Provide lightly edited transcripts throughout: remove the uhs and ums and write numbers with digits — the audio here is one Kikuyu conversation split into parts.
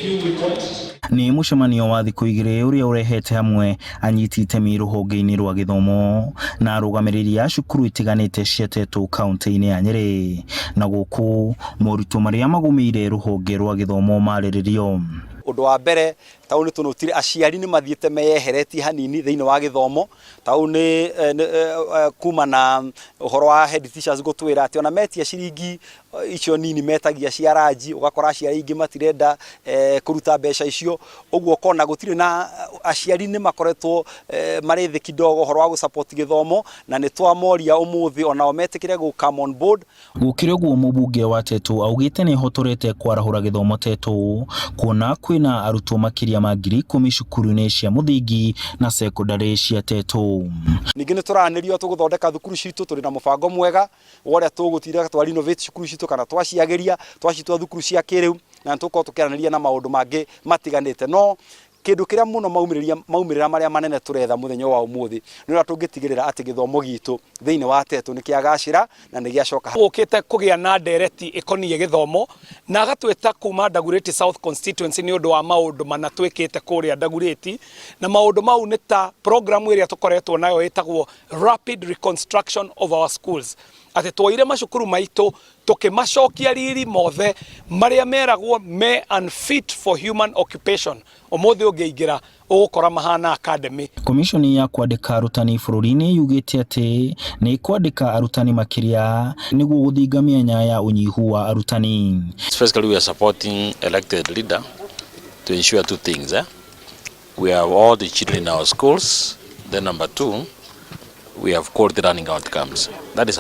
If you report Nĩ mũcemanio wa thikũ 2 ũrĩa ũrehete hamwe anyiti itemi rũhonge-inĩ rwa gĩthomo na arũgamĩrĩri a cukuru itiganĩte cia Tetu kaunti-inĩ ya Nyĩrĩ, na gũkũ moritũ marĩa magũmĩire rũhonge rwa gĩthomo marĩrĩrio. Ũndũ wa mbere, taũ nĩ tũnotire aciari nĩ mathiĩte meyeheretie hanini thĩinĩ wa gĩthomo. Taũ nĩ kuma na ũhoro wa head teachers gũtwĩra atĩ ona metia ciringi icio nini metagia cia ranji, ũgakora aciari aingĩ matirenda kũruta mbeca icio. Ũguo ũkona gũtirĩ na aciari nĩ makoretwo marĩ thĩ kidogo ũhoro wa gũ support gĩthomo, na nĩ twamoria ũmũthĩ onao metĩkĩre gũ come on board. Gũkĩrĩ ũguo, mũmbunge wa Tetu augĩte nĩ ehotorete kwarahũra gĩthomo Tetu, kuona kwĩna arutwo makĩria ma 10,000 cukuru-inĩ cia mũthingi na cekondarĩ cia Tetu. Ningĩ nĩ tũranĩrio tũgũthondeka thukuru citũ. Tũrĩ na mũbango mwega wa ũrĩa tũgũtigĩrĩra twa renovate cukuru citũ kana twaciagĩria, twacitua thukuru cia kĩrĩu, na nĩ tũgũkorwo tũkĩaranĩria na maũndũ mangĩ matiganĩte. No kĩndũ kĩrĩa mũno maumĩrĩria, maumĩrĩra marĩa manene tũretha mũthenya wa ũmũthĩ nĩ ũrĩa tũngĩtigĩrĩra atĩ gĩthomo gitũ thĩinĩ wa Tetu nĩ kĩagacĩra na nĩ gĩacoka. Gũkĩte kũgĩa na ndereti ĩkoniĩ gĩthomo na agatwĩta kuma Dagoretti South constituency nĩ ũndũ wa maũndũ mana twĩkĩte kũrĩa Dagoretti, na maũndũ mau nĩ ta program ĩrĩa tũkoretwo nayo ĩtagwo Rapid Reconstruction of Our Schools, atĩ twoire macukuru maitũ tũkĩmacokia riri mothe marĩa meragwo me unfit for human occupation. Ũmũthĩ ũngĩingĩra ũgũkora mahana academy. Komishoni ya kwandĩka arutani bũrũri-inĩ yugĩte atĩ nĩ kwandĩka arutani makĩria nĩguo gũthinga mĩanya ya ũnyihu wa arutani. Basically, we are supporting elected leader to ensure two things. Eh? We have all the children in our schools. Then number two, we have quality learning outcomes. That is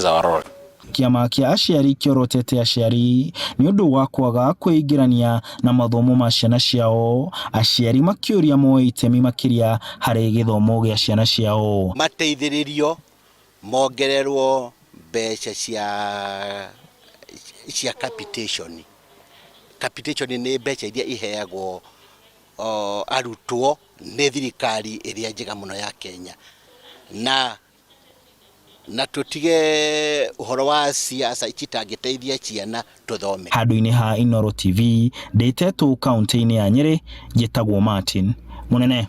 our role. Kĩama kĩa aciari kĩorotete aciari nĩ ũndũ wa kwaga kwĩingĩrania na mathomo ma ciana ciao, aciari makĩũria moe itemi makĩria harĩ gĩthomo gĩa ciana ciao. Mateithĩrĩrio mongererwo mbeca cia capitation. Capitation nĩ mbeca iria iheagwo arutwo nĩ thirikari ĩrĩa njega mũno ya Kenya, na tũtige ũhoro wa siasa citangĩteithia ciana, tũthome. Handũ-inĩ ha Inooro TV, ndĩ Tetu kaunti-inĩ ya Nyĩrĩ, njĩtagwo Martin Mũnene.